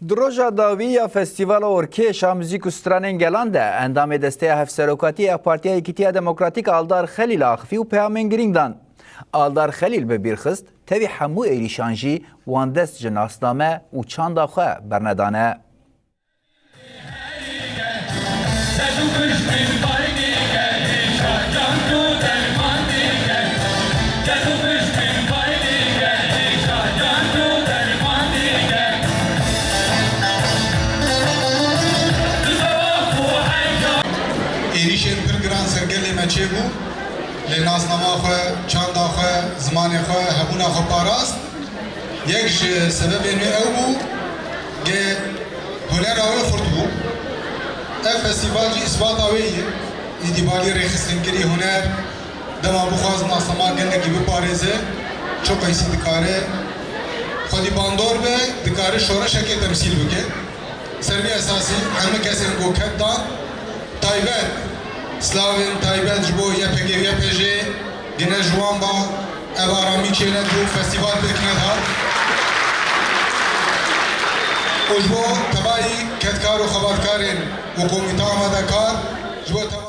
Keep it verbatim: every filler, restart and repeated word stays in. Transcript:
Di roja dawî ya Festîvala Orkêş a Muzîk û Stranên Gelan de endamê Desteya Hevserokatiyê ya Partiya Yekîtiya Demokratîk Aldar Xelîl axifî û peyamên girîng dan. Aldar Xelîl bi bîr xist, tevî hemû êrîşan jî wan dest ji nasname û çanda xwe bernedane. Êrîşên pir giran ser gelê me çêbû, lê nasnama xwe, çanda xwe, zimanê xwe, hebûna xwe parast. Yek ji sebebên wê ew bû, ke hunera wê xurt bû. Ev festîval jî îsbata wê ye. Îdî balî rêxistinkirî huner, dema bixwaz nasnama gelekî biparêze, çi qeysî dikare xwedî bandor be, dikare şoreşekê temsîl bike. Ser vî esasî hemû kesên ku ked dan, taybet, slavên taybet ji bo Y P G û Y P J, gine ji wan ba ev aramî çê nedu, festîval pêk neda. Û ji bo tevayî kedkar û xebatkarên û komîta amadekar, ji bo te-